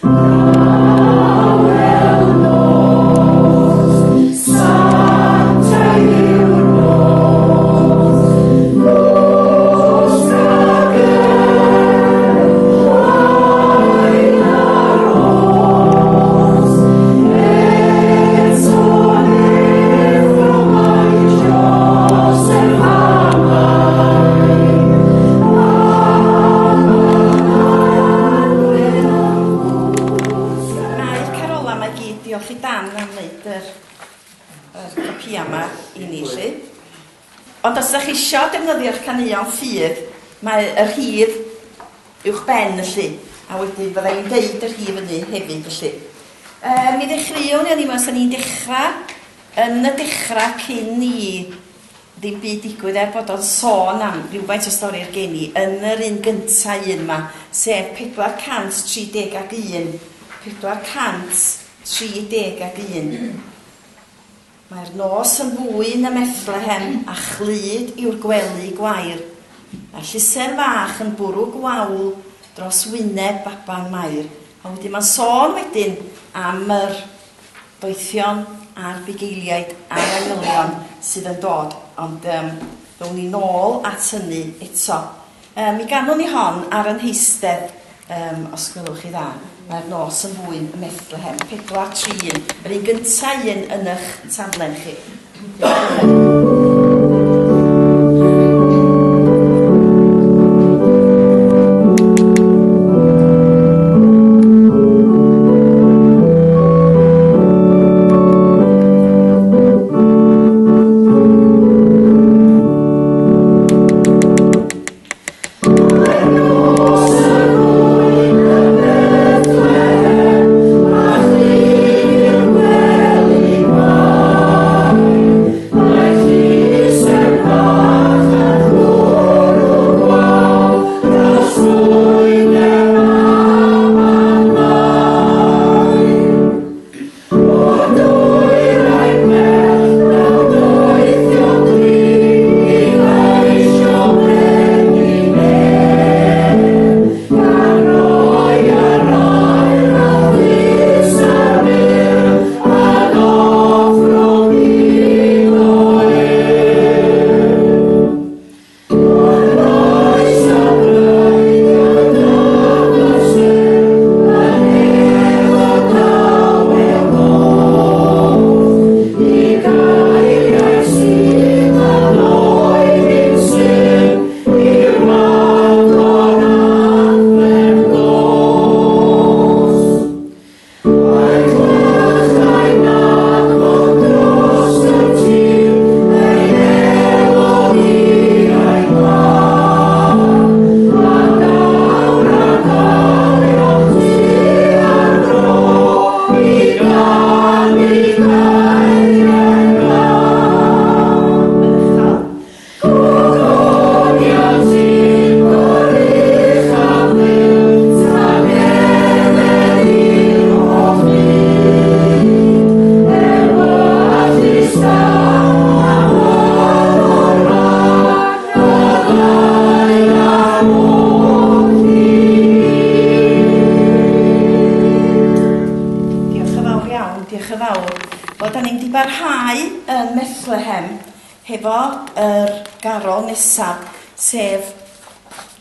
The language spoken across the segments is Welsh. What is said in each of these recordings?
Awel nos, sanctaidd yw'r nos, nos ag yn oen ar os, eto neffro mae Joseph a Mair, Mae'r carola 'ma i gyd, diolch i Dan am wneud yr, yr copia 'ma i ni 'lly. Ond os ydych chi isio defnyddio'ch caneuon ffydd, mae y rhif uwch ben felly, a wedyn fydda i'n deud y rhif hynny hefyd felly. Mi ddechreuwn ni, o'n i'n meddwl 'sa ni'n dechrau yn y dechrau cyn i ddim byd digwydd, er bod o'n sôn am rywfaint o stori'r geni yn yr un gynta un 'ma, sef 431, 431. Mae'r nos yn fwy na Methlehem, a chlyd yw'r gwely gwair, a'r llusen fach yn bwrw gwawl dros wyneb baban Mair. A wedyn mae'n sôn wedyn am yr doethion a'r bugeiliaid a'r angylion sydd yn dod, ond ddown ni nôl at hynny eto. Mi ganwn ni hon ar yn heistedd, os gwelwch chi dda. Mae'r nos yn fwyn ym Methlehem. 4, 3, 1. Yr un gynta un yn eich taflen chi. Mae'r nos yn fwyn ym Methlehem, a chlyd yw'r gwely gwair. Mae llusen fach yn bwrw gwawl dros wyneb baban Mair. O'r dwyrain pell daw doethion lu i geisio brenin nef, gan roi yr aur a thus a'r myrrh ag offrwm iddo ef. O'r oes a wreiddiau dan y sêr, a nef o dawel gof, i gael sydd yn oed i'n syn, i'r magor anferth gos. Mae clychau nadmon dros y tir, ei elodïau glân, ac awr ac arian tua'r fro, i ganu gairiau glân. Gogoniant i'r goruchaf Dduw, tangnefedd i'r holl fyd. Ewyllys da a gwyddor rad, y ddaear a'r holl i gyd. Diolch yn fawr iawn, diolch yn fawr. Wel, da ni'n mynd i barhau yn Methlehem hefo yr garol nesaf, sef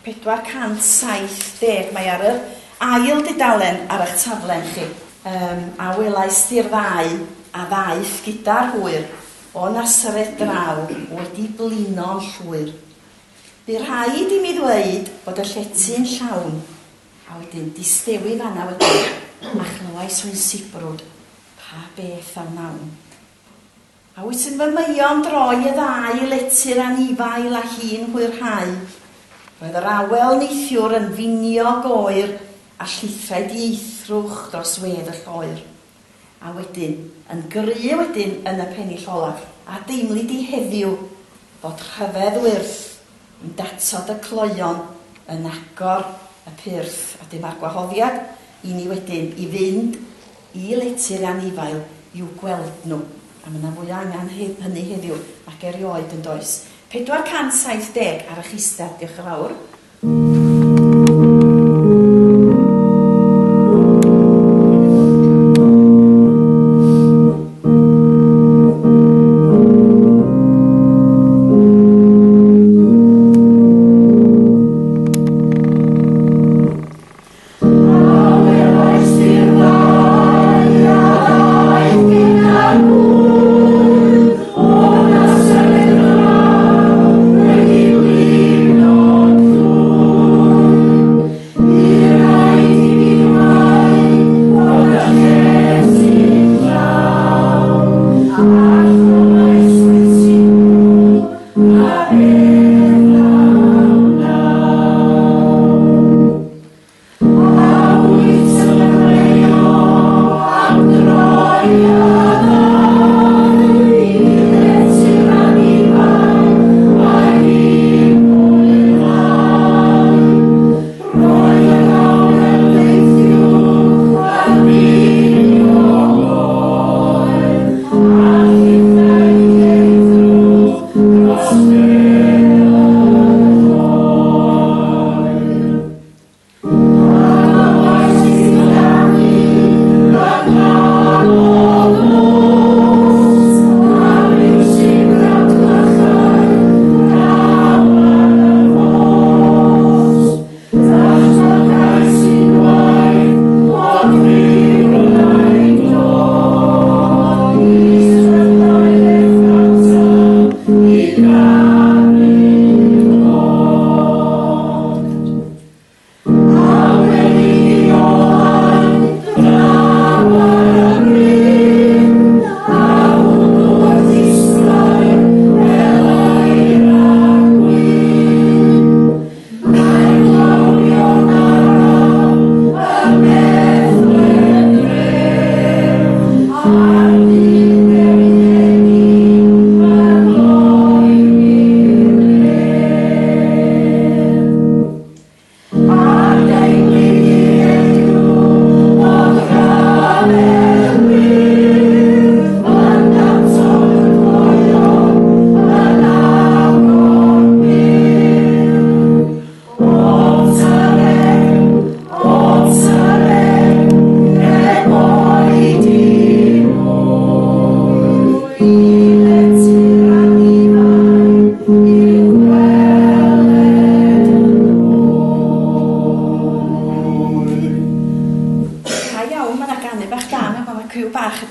470. Mae ar yr ail dudalen ar eich taflen chi. A welais di'r ddau a ddaeth gyda'r hwyr o Nasaret draw wedi blino'n llwyr. Bu rhaid i mi ddweud bod y llety'n llawn, a wedyn distewi fanna wedyn, a chlywais hwy'n sibrwd, pa beth a wnawn. A wyt yn fy meio'n droi y ddau lety'r anifail a hi'n hwyrhau. Roedd yr awel neithiwr yn finiog oer a llithrai dieithrwch dros wedd y lloer. A wedyn, yn gry wedyn yn y pennill olaf, a deimli di heddiw fod rhyfedd wyrth yn datod y cloeon yn agor y pyrth. A dyma'r gwahoddiad i ni wedyn i fynd i lety'r anifail i'w gweld nhw. A mae yna fwy o angen hynny heddiw ac erioed yn does. 470 ar eich eistedd, diolch yn fawr.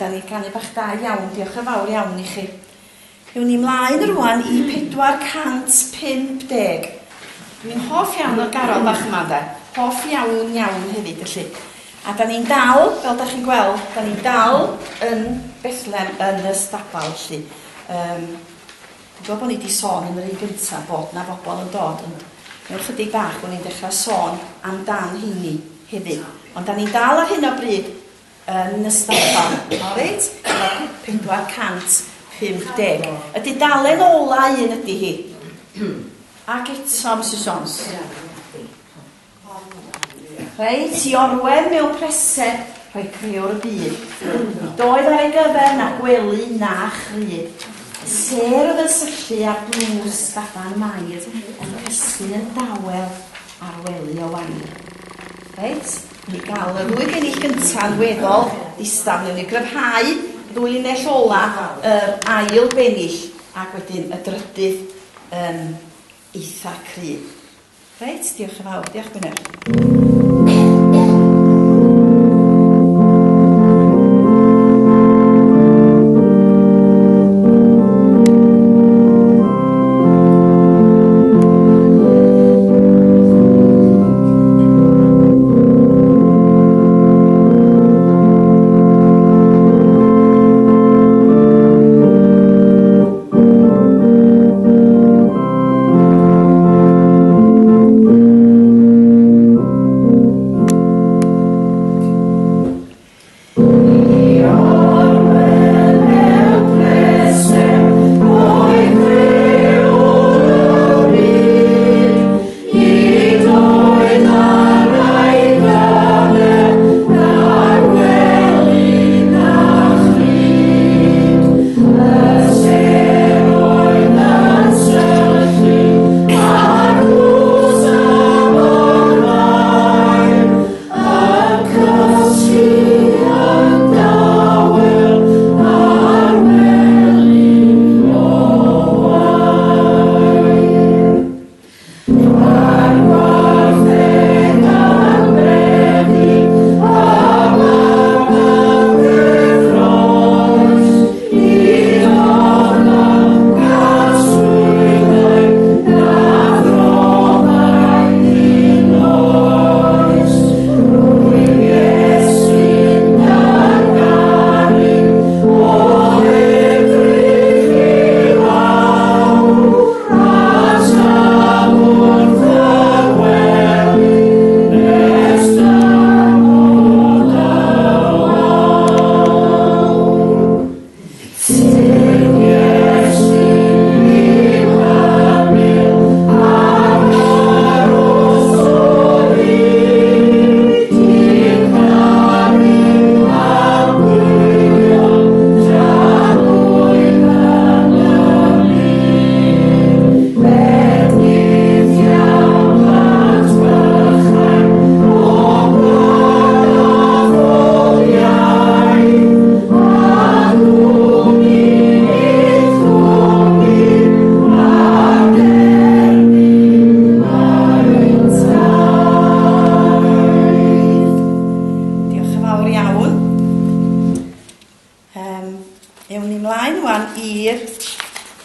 da ni'n canu bach da iawn. Diolch yn fawr iawn i chi. Ewn ni mlaen rwan i 450. Dwi'n hoff iawn o'r garol bach yma, de. Hoff iawn iawn hefyd, felly. A da ni'n dal, fel da chi'n gweld, da ni'n dal yn Bethlehem yn y stabal, felly. Dwi'n gwybod bod ni wedi sôn yn yr un gyntaf bod na bobl yn dod, ond mewn chydig bach bod ni'n dechrau sôn amdan heini hefyd. Ond da ni'n dal ar hyn o bryd yn y stabal, alright? 450. Y dudalen ola un ydy hi. Ac eto, Mrs Jones. Reit, i orwedd mewn preseb, rhoi crëwr y byd. Doedd ar ei gyfer na gwely na chryd. Sêr oedd yn syllu ar blws baban Mair yn cysgu yn dawel ar wely o wair. Reit, ni gael y ddwy bennill gynta'n weddol ddistaw. Newn ni gryfhau ddwy linell ola yr ail bennill ac wedyn y drydydd yn eitha cry. Reit, diolch yn fawr. Diolch, Gwyner.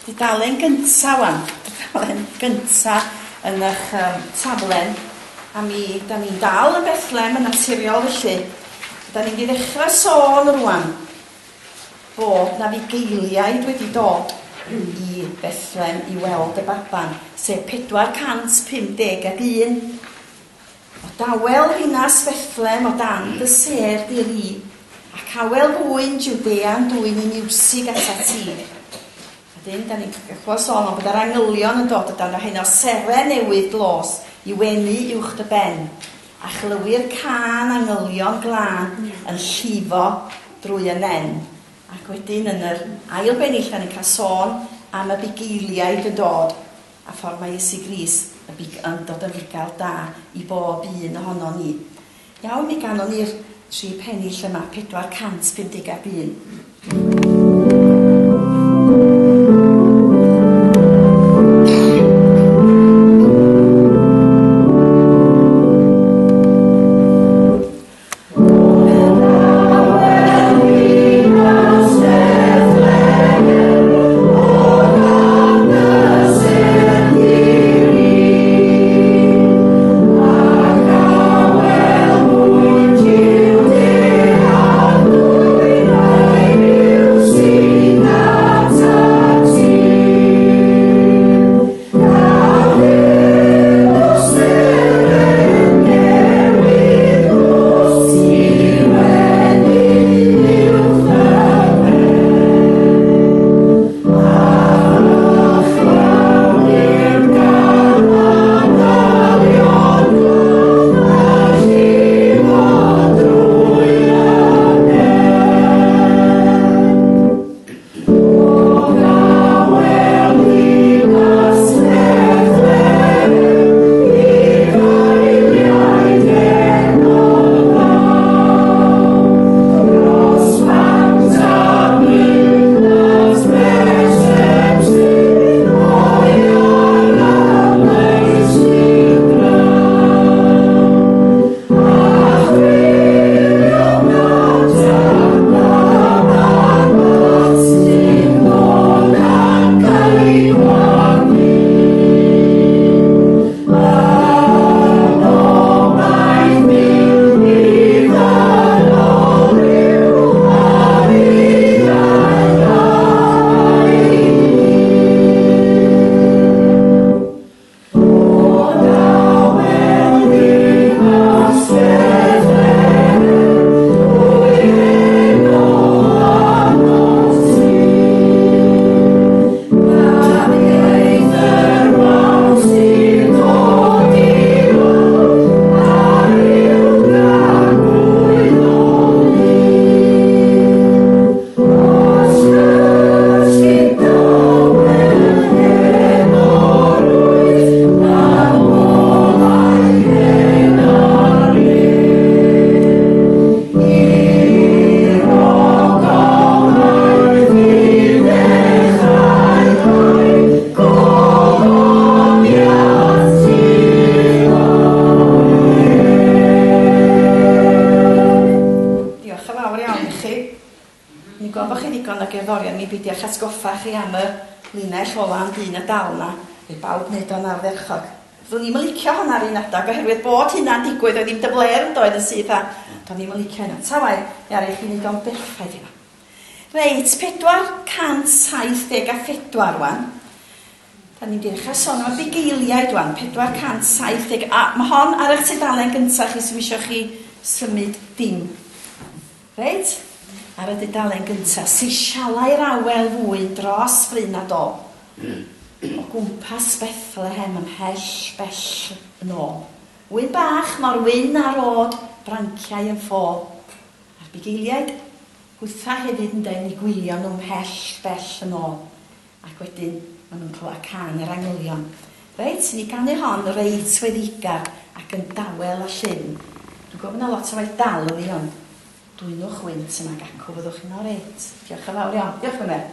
Dudalen gynta wan, dudalen gynta yn eich taflen, a mi, da ni'n dal yn Bethlehem yn naturiol felly. Da ni'n mynd i ddechrau sôn rwan bod na fugeiliaid wedi dod i Bethlehem i weld y baban, sef 451. O dawel ddinas Bethlehem o dan dy sêr diri, ac awel fwyn Jwdea'n dwyn i miwsig atat ti. Wedyn, da ni'n clywed sôn am bod yr angylion yn dod o dan o hyn o seren newydd glos i wenu uwch dy ben, a chlywir cân angylion glân yn llifo drwy y nen. Ac wedyn yn yr ail bennill, da ni'n cael sôn am y bugeiliaid yn dod, a ffordd mae Iesu Grist yn dod yn fugail da i bob un ohono ni. Iawn, mi ganon ni'r tri pennill yma, 451. cerddorion mi beidio a'ch atgoffa chi am y linell ola am dyn y dal na. Fydd bawb wneud o'n ardderchog. Fyddwn ni'm yn licio honna ar un adag oherwydd bod hynna'n digwydd oedd ddim dy fler yn doedd yn syth a do'n i'm yn licio hynna. Ta waeth, mi aru chi wneud o'n berffaith heno. Reit, 474 rwan. Da ni'n dechrau sôn am y bugeiliaid rwan, 470, a mae hon ar eich tudalen gyntaf chi sy'n eisiau chi symud dim. Reit? Ar y dudalen gyntaf, sisialau'r awel fwyn dros fryn a do. O gwmpas Bethlehem ymhell bell yn ôl. Wyn bach mor wyn ar ôd, branciau yn ffo. A'r bugeiliaid, hwytha hefyd yn dweud, ni gwylio nhw ymhell bell yn ôl. Ac wedyn, maen nhw'n clywed cân yr angylion. Reit, ni ganu hon reit weddigar ac yn dawel a llym. Dwi'n gwybod bod yna lot o waith dal yn hi ond dwynwch wynt yma ac acw fyddwch chi'n reit. Diolch yn fawr iawn. Diolch yn fawr.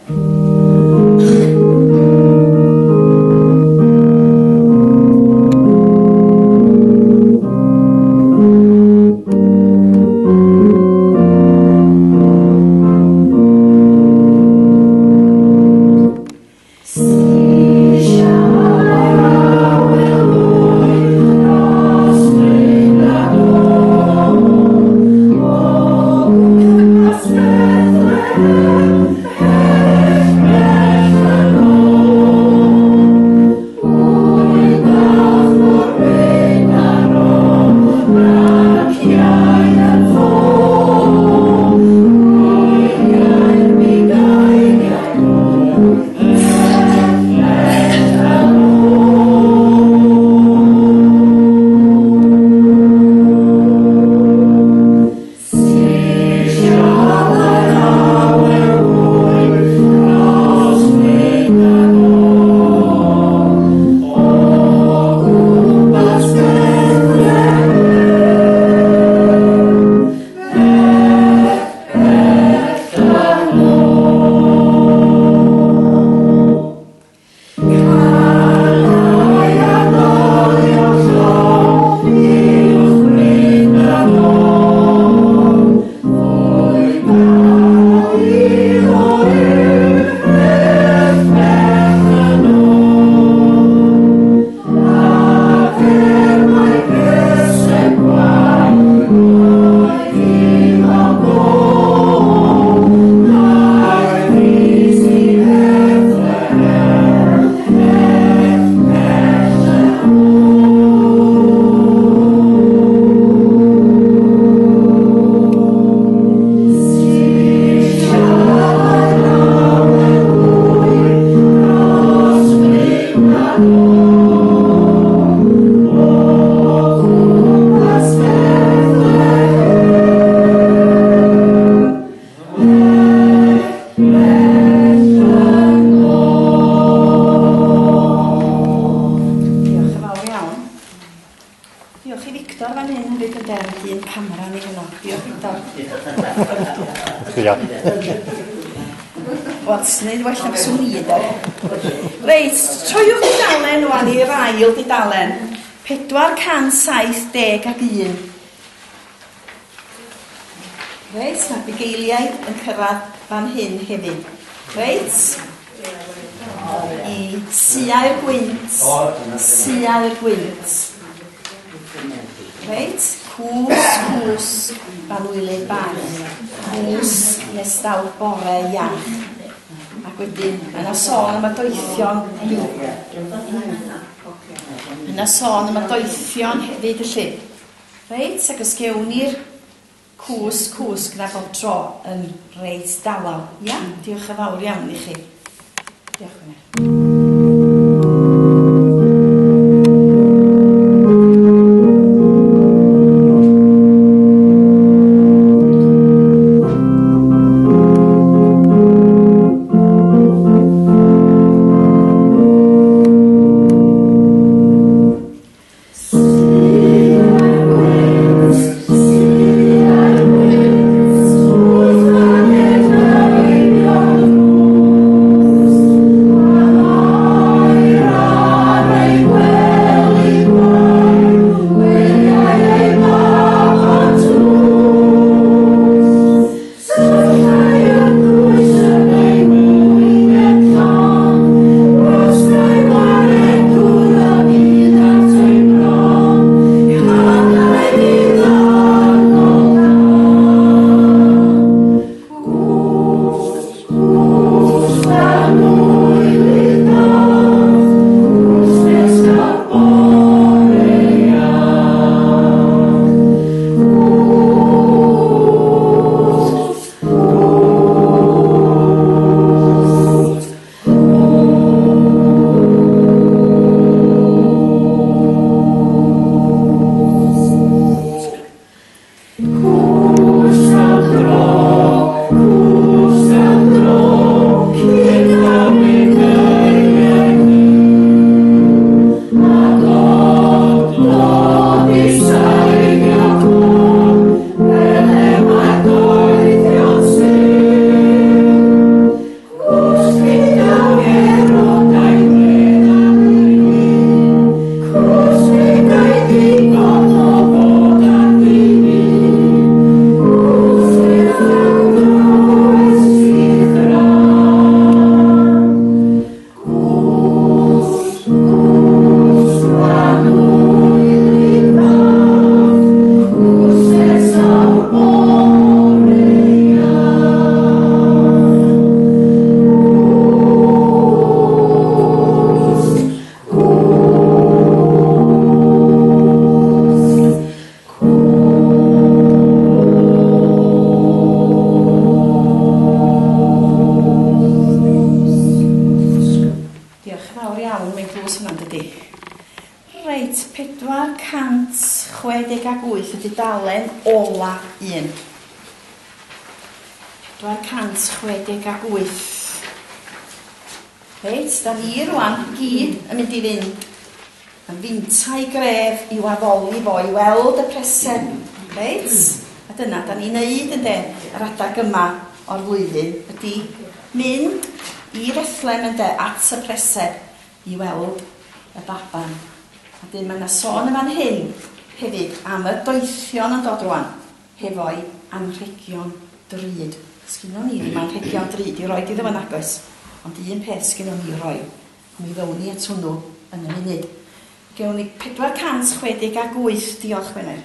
Diolch i Victor fan hyn hefyd yn der, dyn camera ni heno. Diolch Victor. Ia. Wel, sy'n neud well nag swn i, de. Reit, troiwch dudalen wan i'r ail dudalen. 471. Reit, mae bugeiliaid yn cyrraedd fan hyn hefyd. Reit? I suau'r gwynt. Suau'r gwynt. Reit, cws, cws, fanwylyd bach. Cws nes daw'r bore iach. Ac wedyn, mae yna sôn am y doethion. Mae yna sôn am y doethion hefyd felly. Reit, ac os gewn ni'r cws, cws gyda bob tro yn reit dawel. Ia, diolch yn fawr iawn i chi. Diolch yn fawr. 468, y dudalen ola un. 468. Reit, da ni rwan gyd yn mynd i fynd yn fintai gref i'w addoli fo, i weld y preseb. Reit? A dyna da ni'n neud ynde, yr adag yma o'r flwyddyn, ydy mynd i Fethlem ynde, at y preseb i weld y baban. A dyn mae yna sôn yn fan hyn hefyd am y doethion yn dod rwan, hefo'i anrhegion drud. Sgynnon ni ddim anrhegion drud i roid iddo fo nagoes, ond un peth sgynnon ni roi, a mi ddown ni at hwnnw yn y munud. Gewn ni 468, diolch Gwener.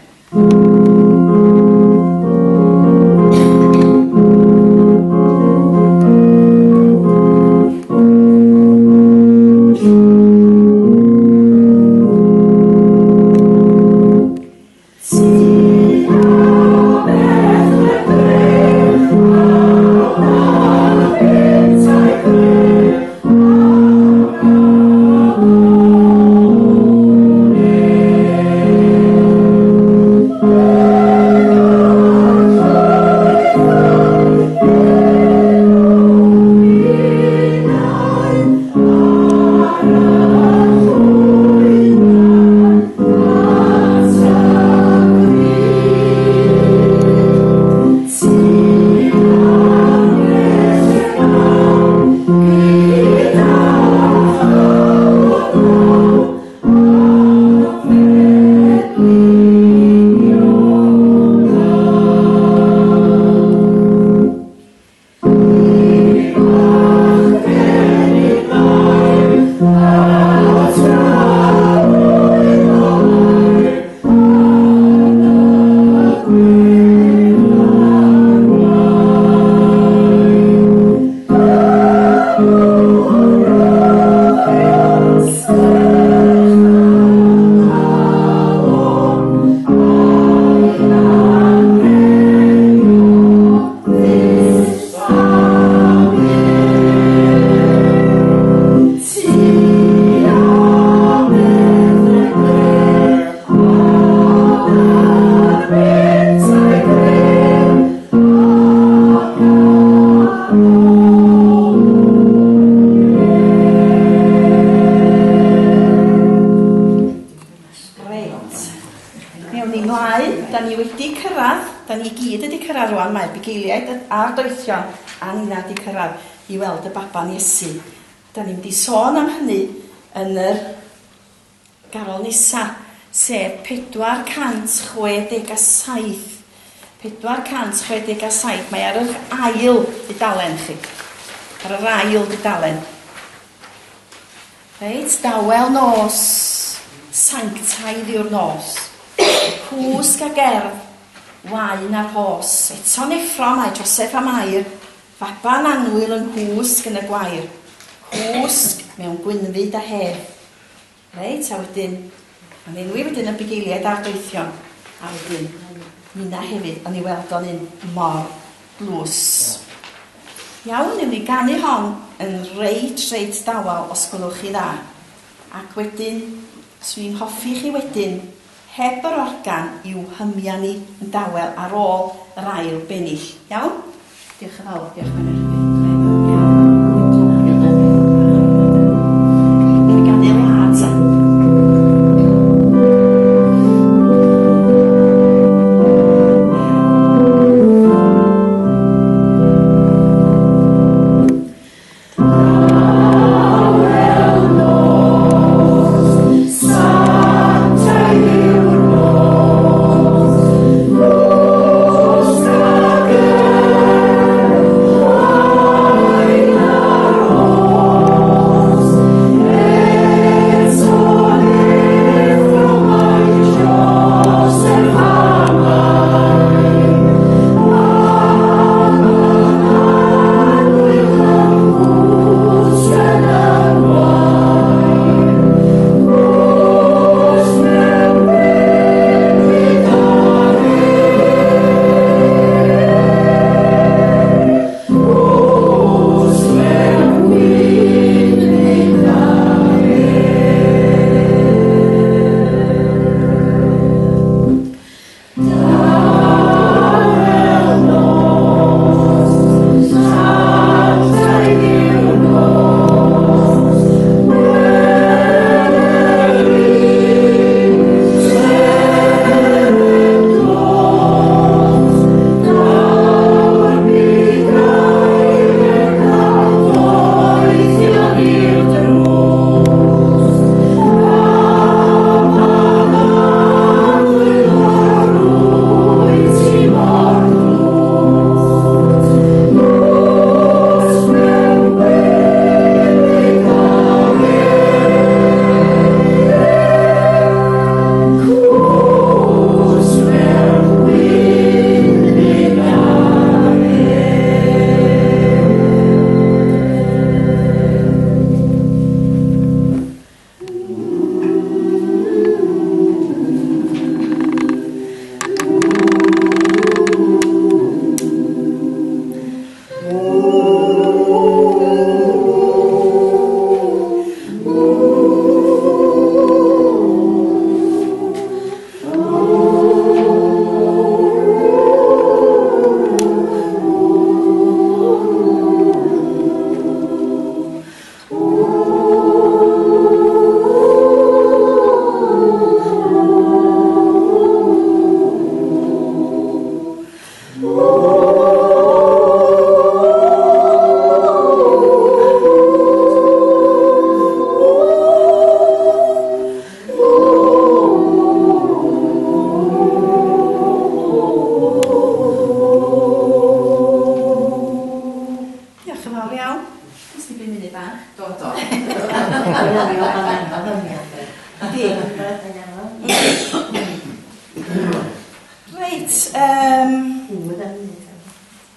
A'r doethion a nina di cyrraedd i weld y baban Iesu. Da ni'n mynd i sôn am hynny yn yr garol nesa, sef 467. 467, mae ar yr ail dudalen chi. Ar yr ail dudalen. Reit, dawel nos, sanctaidd yw'r nos. Cwsg a gerdd, wain a'r hos. Eto neffro mae Joseph a Mair, faban annwyl yng nghwsg yn y gwair. Cwsg mewn gwynfyd a hedd. Reit, a wedyn, mae'n enwi wedyn y bugeiliaid a'r doethion. A wedyn, nina hefyd, o'n i weld o'n un mor dlws. Iawn, newn ni ganu hon yn reit dawel os gwelwch chi dda. Ac wedyn, swn i'n hoffi chi wedyn, heb yr organ i'w hymia ni yn dawel ar ôl yr ail bennill. Iawn? Diolch yn fawr, diolch Gwener. Dwi'n ganu lad ta. Santa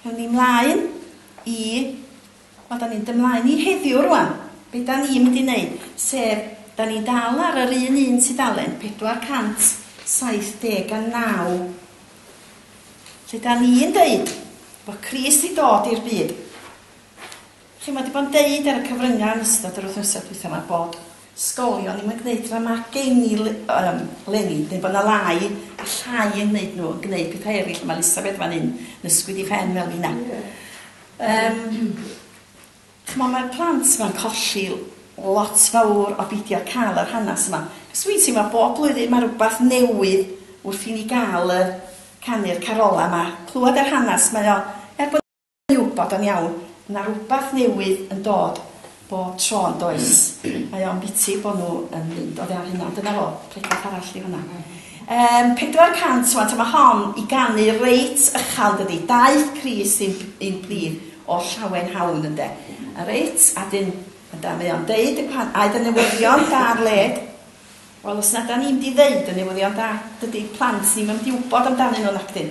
Ewn ni mlaen i... Wel, da ni'n ymlaen i heddiw rwan. Be da ni'n mynd i wneud? Sef, da ni dal ar yr un tudalen, 479. Lle da ni'n deud bod Crist 'di dod i'r byd. Chi, mae 'di bod yn deud ar y cyfryngau yn ystod yr wythnosau dwytha yma bod sgolion ddim yn gwneud drama geni leni, neu bod 'na lai a llai yn gwneud nhw, yn gwneud pethau eraill. Mae Elizabeth fan hyn yn ysgwyd ei phen fel hynna. Ch'mo, mae'r plant yma'n colli lot fawr o beidio cael yr hanes yma. Cos dwi'n teimlo bob blwyddyn mae rhywbeth newydd wrth i ni gael y canu'r carola yma. Clywed yr hanes, mae o, er bod ni'n wybod o'n iawn, na rhywbeth newydd yn dod bob tro yn does. Mae o'n biti bod nhw yn mynd oddi ar hynna, dyna fo, pregeth arall i hwnna. 400 wan, mae hon i ganu reit uchel dydy. Daeth Crist i'n plith o llawen hawn ynde. A reit, a dyn, ynda, mae o'n deud y gwahan, aed y newyddion da ar led. Wel, os na da ni'n mynd i ddeud y newyddion da, dydy plant ni'n mynd i wybod amdanyn nhw nacdyn.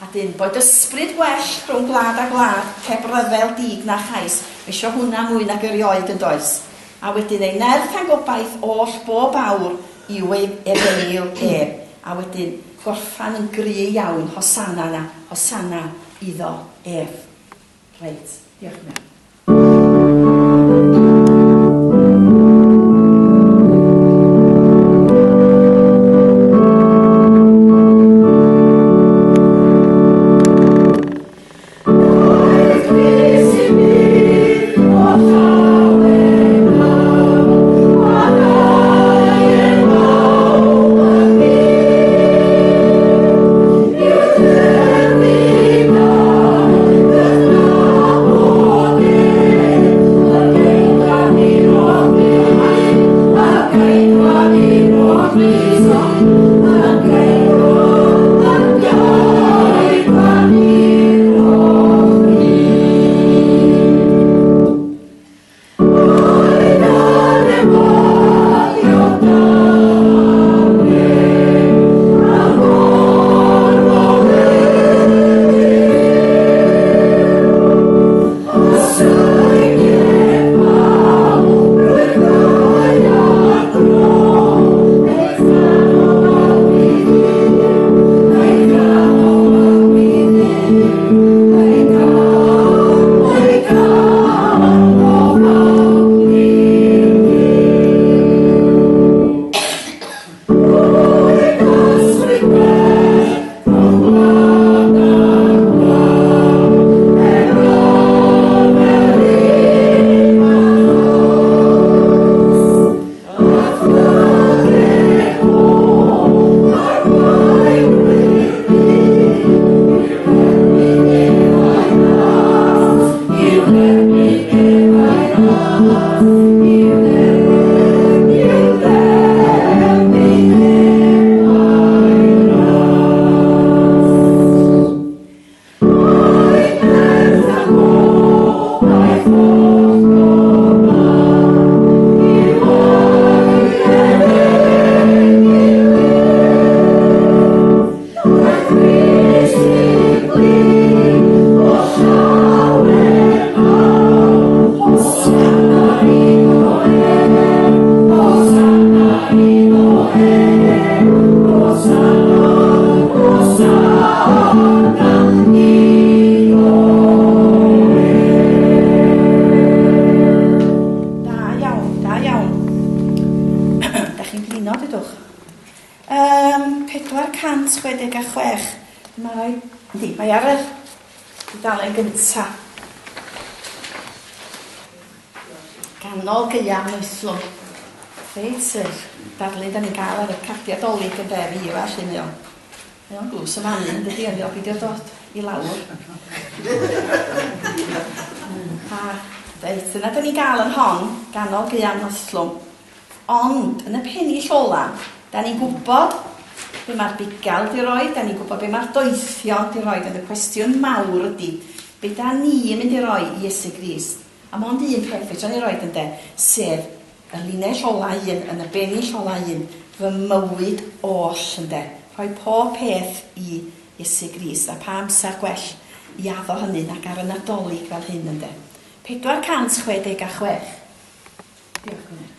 A dyn, boed ysbryd gwell rhwng gwlad a gwlad, heb ryfel dig na chais. Mae isio hwnna mwy nag erioed yn does. A wedyn ei nerth a'n gobaith oll bob awr i'w ei efengyl ef. A wedyn gorffan yn gry iawn, Hosanna na, Hosanna iddo ef. Reit, diolch yn fawr. 466. Mae ar y dudalen gynta. Ganol gaeaf noethlwm. Reit, yr darlun da ni'n gael ar y cardiau Dolig yn def eira lle mae o. Mae o'n glws y manu, yn dydi, ond beidio dod i lawr. A reit, dyna da ni'n gael yn hon, ganol gaeaf noethlwm. Ond, yn y pennill ola, da ni'n gwybod be mae'r bugail di roi, da ni'n gwybod be mae'r doethion di roi, ond y cwestiwn mawr ydy, be da ni'n mynd i roi i Iesu Grist? A mond un peth fedra ni roed ynde, sef y linell ola un, yn y bennill ola un, fy mywyd oll ynde. Rhoi pob peth i Iesu Grist. A pa amser gwell i addo hynny nag ar y Nadolig fel hyn ynde. 466. Diolch Gwyneth.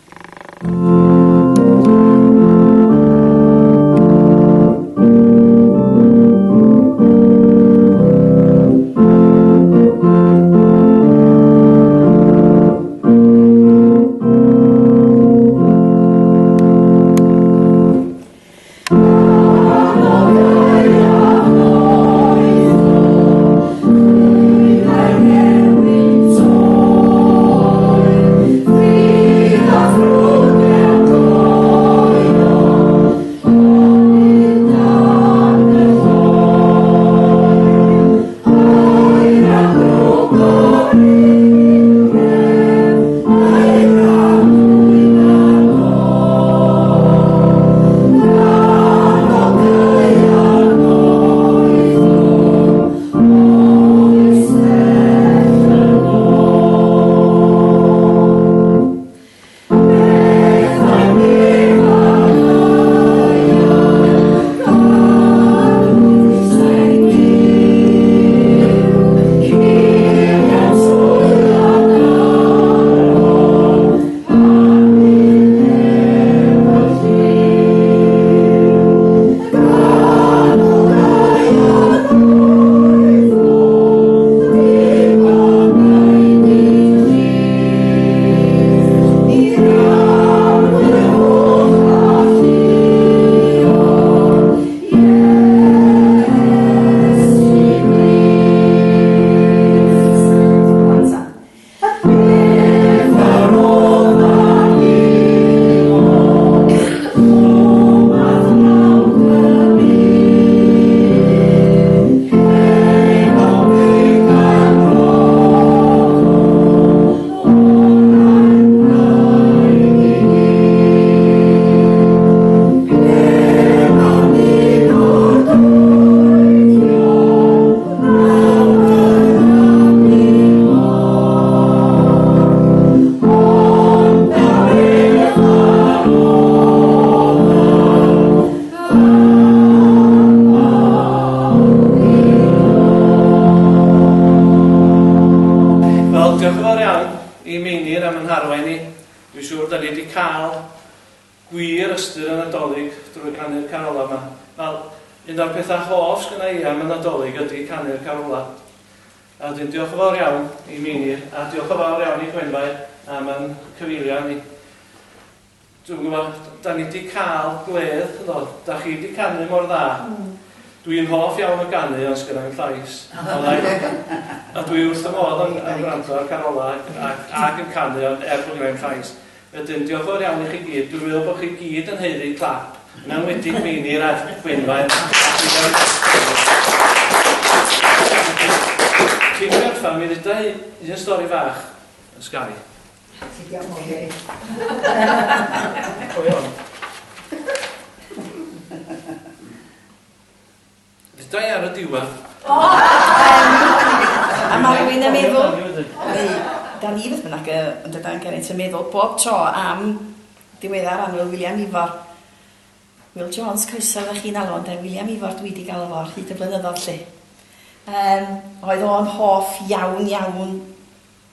Dwi'n hoff iawn o ganu, ond sgynna i'm llais. A dwi wrth y modd yn gwrando ar carola ac yn canu, ond er bod gynna i'm llais. Wedyn, diolch yn fawr iawn i chi gyd. Dwi'n meddwl bod chi gyd yn haeddu clap. Yn enwedig Meinir a Gwynfair. Cyn gorffan, mi ddeuda i un stori fach yn Sky. Cofio hwn. Dda i ar y diwedd. A mae rhywun yn meddwl, da ni beth bynnag yn dydan Geraint yn meddwl bob tro am diweddar annwyl William Ifor. Will Jones, coeso oeddech chi'n alw, ond William Ifor dwi wedi gael fo ar hyd y blynyddoedd lle. Oedd o'n hoff iawn iawn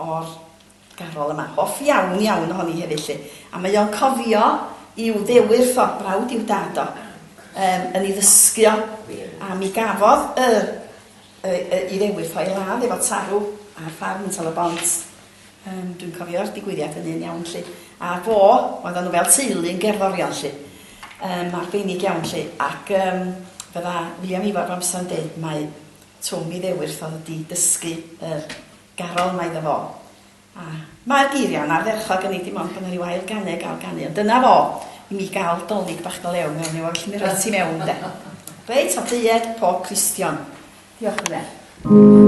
o'r garol yma. Hoff iawn iawn ohoni hefyd lle. A mae o'n cofio i'w ddewyrth o, brawd i'w dad o, yn ei ddysgu o. A mi gafodd i ddewyrth o'i ladd efo tarw ar ffarm yn Tal-y-bont. Dwi'n cofio'r digwyddiad yn un iawn lle. A fo, oedden nhw fel teulu yn gerddorion lle. Arbennig iawn lle. Ac fydda William Ifor amser yn deud mae Twm i ddewyrth oedd wedi dysgu yr garol yma iddo fo. A mae'r geiriau'n ardderchog yn ei dim ond bod yna ryw ail ganu gael ganu. Ond dyna fo, i mi gael dolig bach go lew mewn i'w felly mi roi ti mewn de. Reit, a deued pob Cristion. Diolch yn fawr. Christian,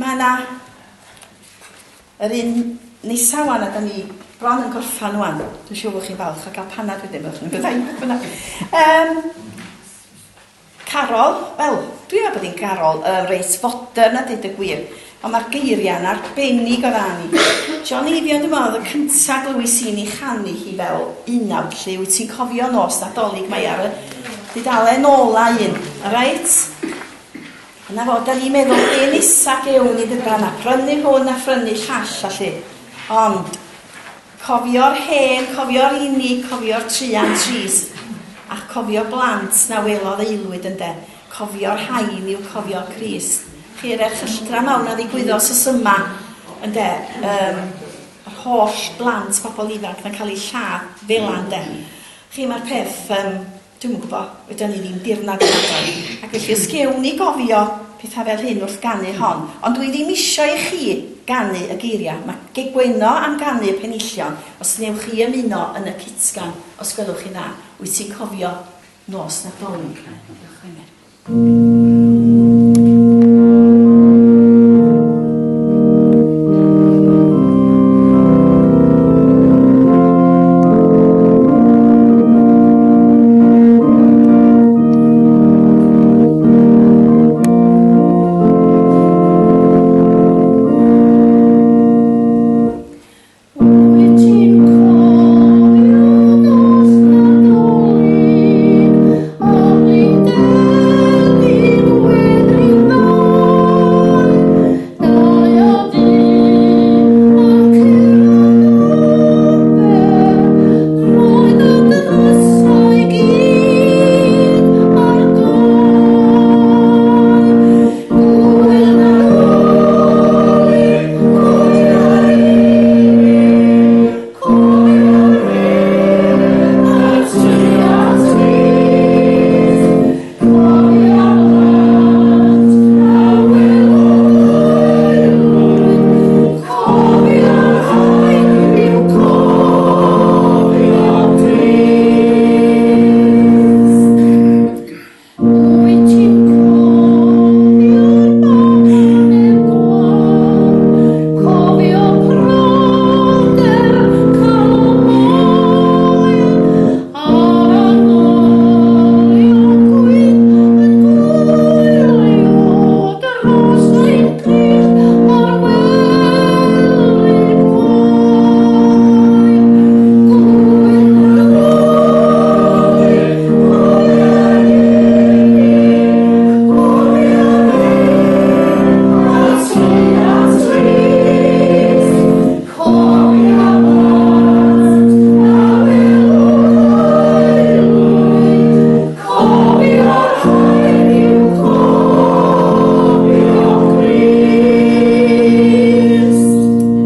Mae yna yr un nesa wan, a da ni bron yn gorffan wan. Dwi'n siŵr bod chi'n falch o gael panad wedyn, byddwch chi'n byddai beth bynnag. Carol, wel, dwi'n meddwl bod hi'n carol reit fodern a dweud y gwir, ond mae'r geiriau'n arbennig o dda ni. John Eifion, dwi'n meddwl, oedd y cyntaf glywys i ni chanu hi fel unawd, lle wyt ti'n cofio nos Nadolig, mae ar y dudalen ola un, reit? Yna fo, da ni'n meddwl, be nesa gewn ni dydan, a prynu hwn a phrynu llall, a lle. Ond, cofio'r hen, cofio'r unig, cofio'r truan trist, a cofio blant na welodd aelwyd ynde, cofio'r hain yw cofio Crist. Chi'r erchylltra mawr na ddigwyddodd sos yma, ynde, yr holl blant, pobl ifanc na'n cael eu lladd fel ynde. Chi, mae'r peth, dwi'm yn gwybod, fedrwn ni ddim dirnad yn adran. Ac felly os gewn ni gofio pethau fel hyn wrth ganu hon, ond dwi ddim isio i chi ganu y geiriau. Mae Gwenno am ganu y penillion, os newch chi ymuno yn y cytgan, os gwelwch chi'n dda. Wyt ti'n cofio nos Nadolig? Diolch Wener. Wyt ti'n cofio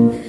nos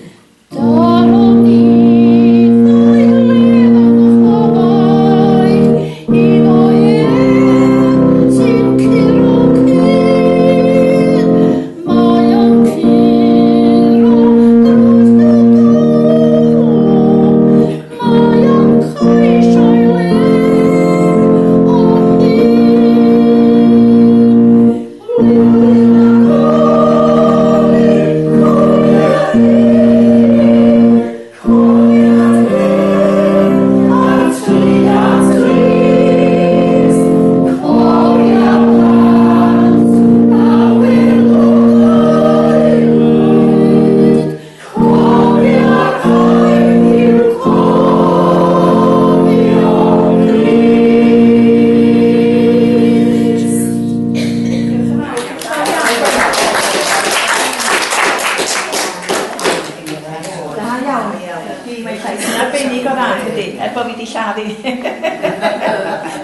Nadolig, am ein delyn Arbennig o dda, dydy, er bod fi wedi lladd i.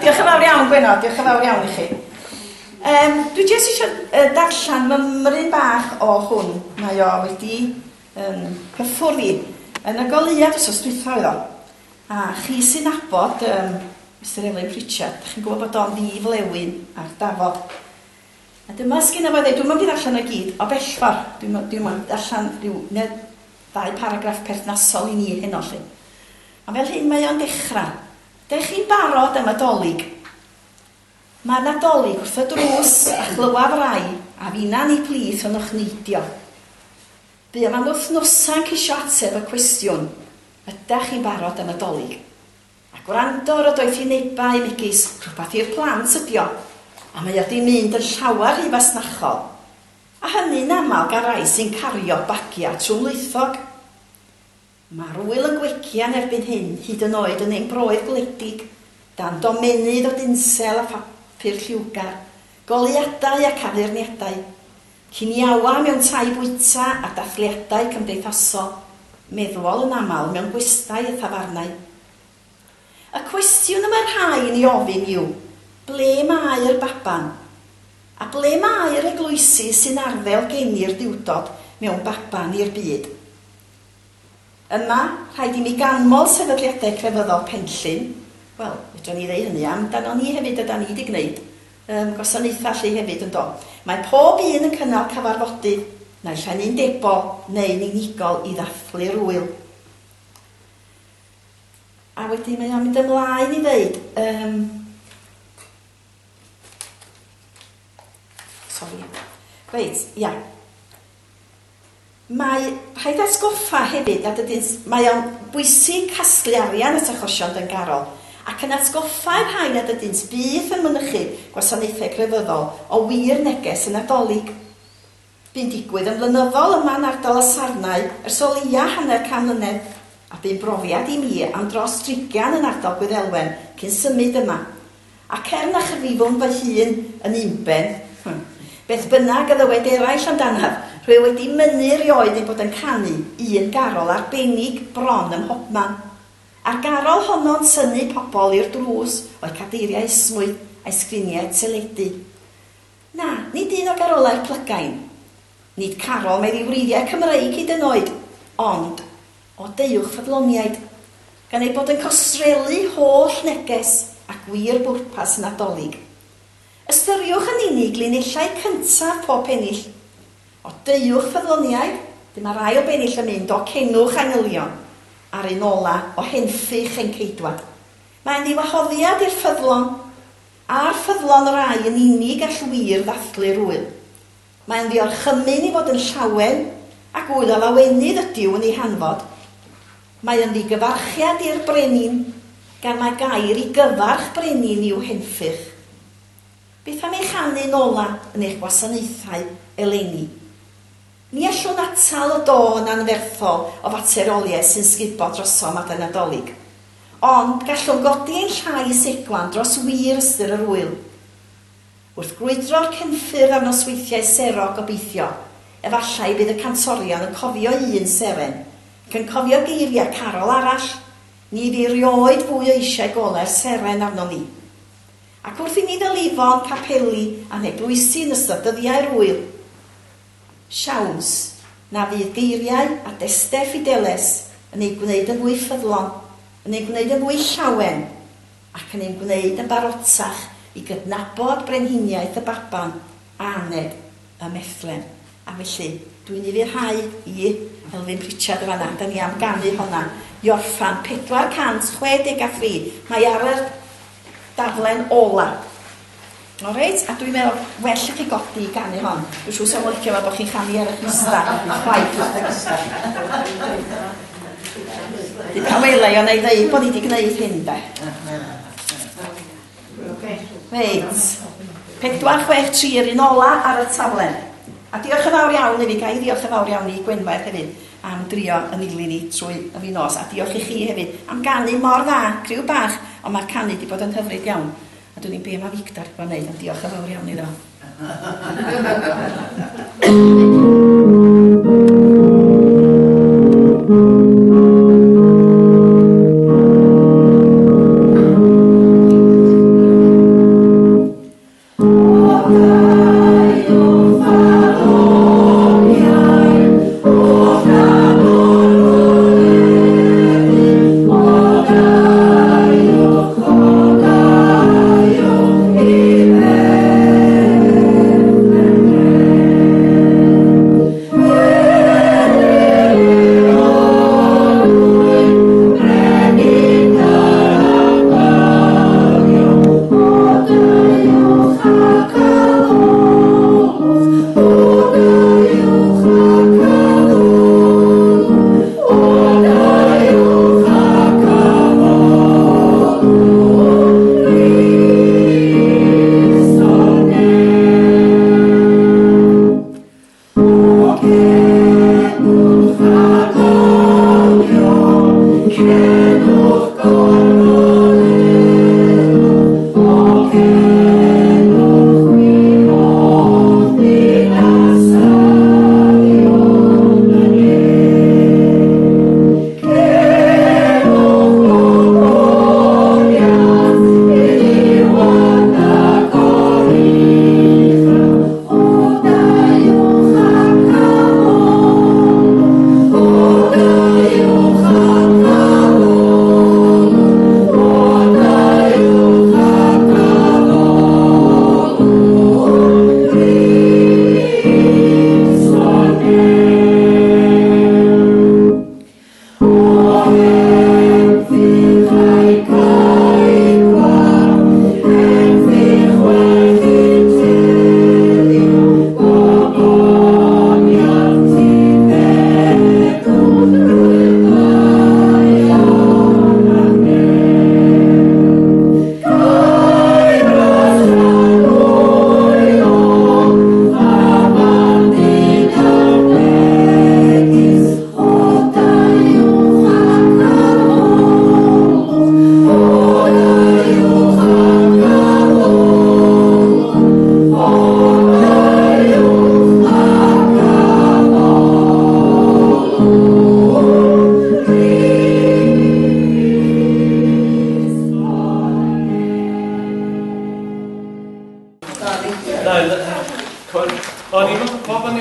Diolch yn fawr iawn, Gwenno, diolch yn fawr iawn i chi. Dwi jyst eisiau darllen mymryn bach o hwn. Mae o wedi cyffwrdd i yn y goleuad wsos dwytha oedd o. A chi sy'n nabod Mr Elin Pritchard, da chi'n gwybod bod o'n ddi-flewyn ar dafod. A dyma sgynna fo ddeud, dwi'm yn mynd i ddarllen o gyd, o bellfor. Dwi'm yn darllen rhyw neu ddau paragraff perthnasol i ni heno 'lly. A fel hyn mae o'n dechrau. Dech chi'n barod am y Dolig? Mae'r Nadolig wrth y drws a chlywaf rai a finna'n eu plith yn ochneidio. Buom am wythnosau'n ceisio ateb y cwestiwn, ydach chi'n barod am Nadolig? A gwrando ar y doethinebau megis rhywbeth i'r plant ydi o, a mae o 'di mynd yn llawer rhy fasnachol. A hynny'n aml gan rai sy'n cario bagiau trwmlwythog. Mae'r ŵyl yn gwegian erbyn hyn, hyd yn oed yn ein broedd gwledig, dan domennydd o dinsel a phapur lliwgar, goleuadau ac addurniadau, ciniawa mewn tai bwyta a dathliadau cymdeithasol, meddwol yn aml mewn gwestai a thafarnau. Y cwestiwn y mae rhai yn ei ofyn yw, ble mae'r baban? A ble mae'r eglwysi sy'n arddel geni'r Duwdod mewn baban i'r byd? Yma, rhaid i mi ganmol sefydliadau crefyddol Penllyn, wel, fedrwn ni ddeud hynny amdanon ni hefyd, ydan ni 'di gwneud gwasanaethau 'lly hefyd, yndo? Mae pob un yn cynnal cyfarfodydd, naill ai'n undebol neu'n unigol i ddathlu'r ŵyl. A wedyn mae o'n mynd ymlaen i ddeud, um, Sori. Reit, ia. Mae rhaid atgoffa hefyd nad ydynt... Mae o'n bwysig casglu arian at achosion dyngarol, ac yn atgoffa i'r rhai nad ydynt byth yn mynychu gwasanaethau crefyddol o wir neges y Nadolig. Bu'n digwydd yn flynyddol yma yn ardal y Sarnau ers o leia hanner can mlynedd, a bu'n brofiad i mi am dros drigian yn ardal Gwyddelwen cyn symud yma. Ac er na chyfrifwn fy hun yn unben, beth bynnag a ddywed eraill amdanaf, rwy wedi mynnu erioed ei bod yn canu un garol arbennig bron ym mhobman. A'r garol honno'n tynnu pobl i'r drws o'u cadeiriau esmwyth a'u sgriniau teledu. Na, nid un o garolau'r plygain. Nid carol mae ddiwreiddiau Cymreig hyd yn oed, ond o deuwch ffyddloniaid, gan ei bod yn costrelu holl neges a gwir bwrpas y Nadolig. Ystyriwch yn unig linellau cyntaf pob pennill. O deuwch ffyddloniaid, dyma'r ail bennill yn mynd o cenwch angylion, a'r un ola o henffych ein ceidwad. Mae'n ddiwahoddiad i'r ffyddlon, a'r ffyddlon rai yn unig all wir ddathlu'r ŵyl. Mae'n ddiorchymyn i fod yn llawen, ac ŵyl o lawenydd ydyw yn ei hanfod. Mae yn ddigyfarchiad i'r brenin, gan mai gair i gyfarch brenin yw henffych. Beth am ei chanu'n ola yn eich gwasanaethau eleni? Ni allwn atal y dôn anferthol o fateroliaeth sy'n sgubo drosom adeg Nadolig. Ond gallwn godi ein llais egwan dros wir ystyr yr ŵyl. Wrth grwydro'r cefnffyrdd ar nosweithiau serog gobeithio, efallai bydd y cantorion yn cofio un seren, ac yn cofio geiriau carol arall, Ni fu rioed fwy o eisiau golau'r seren arnon ni. Ac wrth i ni ddylifo o'n capeli a'n heglwysi yn ystod dyddiau'r ŵyl, siawns na fydd geiriau a deste Fideles yn eu gwneud yn fwy ffyddlon, yn ein gwneud yn fwy llawen, ac yn ein gwneud yn barotach i gydnabod brenhiniaeth y baban a aned ym Methlem. A felly, dwi'n ufuddhau i Elfyn Pritchard yn fan'na. Da ni am ganu honna i orffan 463. Mae ar yr daflen ola. O reit, a dwi'n meddwl, well i chi godi i ganu hon. Dwi'n siŵr sa'n licio fo bod chi'n chanu ar eich ista, chwaith. Di pa wela i o neu ddeud bod ni wedi gwneud hyn, de. Reit. 4, 6, 3, yr un ola ar y taflen. A diolch yn fawr iawn i fi, ga i ddiolch yn fawr iawn i Gwenfair hefyd am drio yn nilyn i trwy y fin nos. A diolch i chi hefyd am ganu mor dda, criw bach, ond mae'r canu wedi bod yn hyfryd iawn. A dwn i'm be mae Victor wedi bod yn neud, ond diolch yn fawr iawn iddo.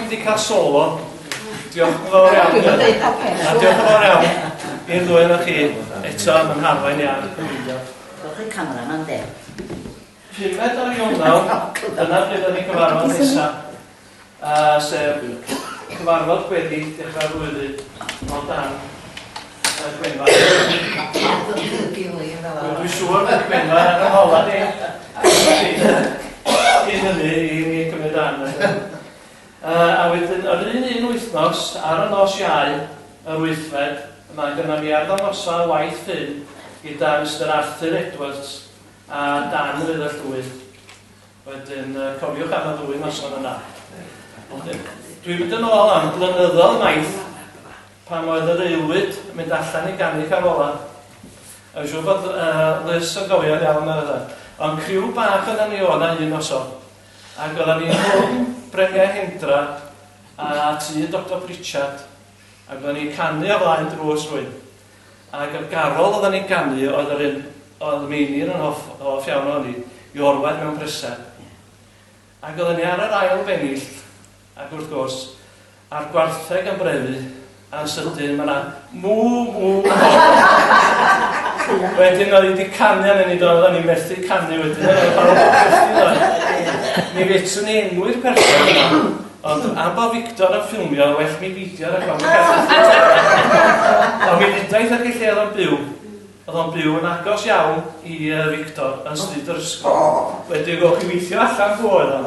wedi cael solo. Diolch yn fawr iawn. A diolch yn fawr iawn i'r ddwy ohonoch chi eto am yn harwain i ar y cyfeilio. Gwelwch y camera ma'n de. 5 ar Ionawr, dyna pryd o'n ni cyfarfod nesaf, sef cyfarfod gweddi dechrau'r flwyddyn o dan y Gwenfa. Dwi'n siŵr bod Gwenfa ar y hola ni. Cyn hynny i ni cymryd ran. A wedyn, yr un wythnos, ar y nos Iau, yr 8fed, mae gynnon ni arddangosfa waith ffyn gyda Mr Arthur Edwards a Dan fydd y llwyth. Wedyn, cofiwch am y ddwy noson yna. Dwi'n mynd yn ôl am blynyddoedd maith pan oedd yr aelwyd yn mynd allan i ganu carola. A fi'n siŵr bod Liz yn gofio'n iawn ar yna. Ond criw bach oedden ni o'na un noson. Ac oedden ni'n rhwng Breniau Hendra a tŷ Dr Pritchard. Ac oedden ni'n canu o flaen drws rhywun. Ac y garol oedden ni'n ganu oedd yr un oedd Meinir yn hoff, hoff iawn ohoni, i orwedd mewn preseb. Ac oedden ni ar yr ail bennill, ac wrth gwrs, a'r gwartheg yn brefu, a'n sydyn mae yna mw, mw, mw. Wedyn oedd hi wedi canu arnyn ni, oedden ni'n methu canu wedyn. Mi fedrwn ni enwi'r person yma, ond am bod Victor yn ffilmio, well mi fideo ar y gofyn. Ond mi ddudaeth ar lle oedd o'n byw. Oedd o'n byw yn agos iawn i Victor yn stryd yr ysgol. Wedyn gwch chi weithio allan pwy oedd o'n.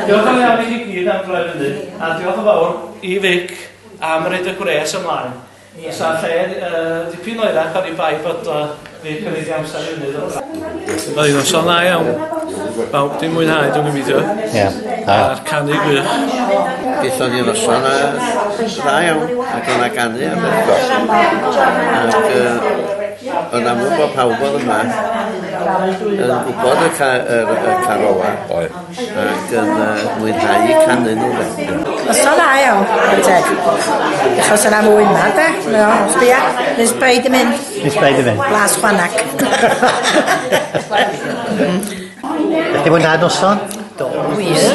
Diolch yn iawn i chi gyd am droi fyny, a diolch yn fawr i Vic am roid y gwres ymlaen. Fysa lle dipyn oerach o'n i bai bod Vic yn ei amser i fyny. Oedd hi'n noson dda iawn. Bawb di mwynhau, dwi'n gobeithio. Ie. A'r canu gwych. Gaethon ni noson dda iawn, ac o'na ganu ardderchog. Ac yn amlwg bod pawb oedd yma yn gwybod y carola ac yn mwynhau eu canu nhw. Noson dda iawn, teg. Achos yna mwy yma, de? No, sbia, Miss Bay di mynd. Miss Bay di mynd. Blas chwanag. Ydych chi mwynhau noson? Do, wir.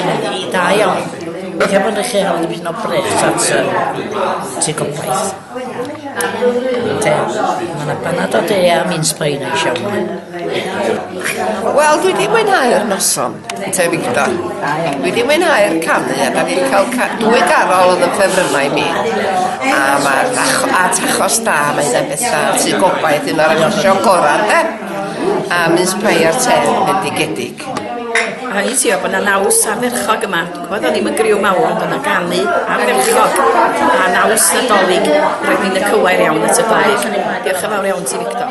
Da iawn. Gobeithio bod chi cael dipyn o bres at Tŷ Gobaith. Te, mae yna banad o de a mince pie neis iawn. Wel, dwi wedi mwynhau'r noson, te Victor. Dwi wedi mwynhau'r canu, a da ni wedi cael dwy garol oedd yn ffefrynnau mi. A mae'r at achos da, mae hynna'n bethau Tŷ Gobaith, un o'r achosion gorau, de? A mince pie a'r te, bendigedig. A i ti bod yna naws ardderchog yma. Dwi'n gwybod oedd ddim yn griw mawr, ond yna ganu ardderchog a naws Nadolig. Roedd ni'n y cywair iawn at y blaen. Diolch yn fawr iawn ti, Victor.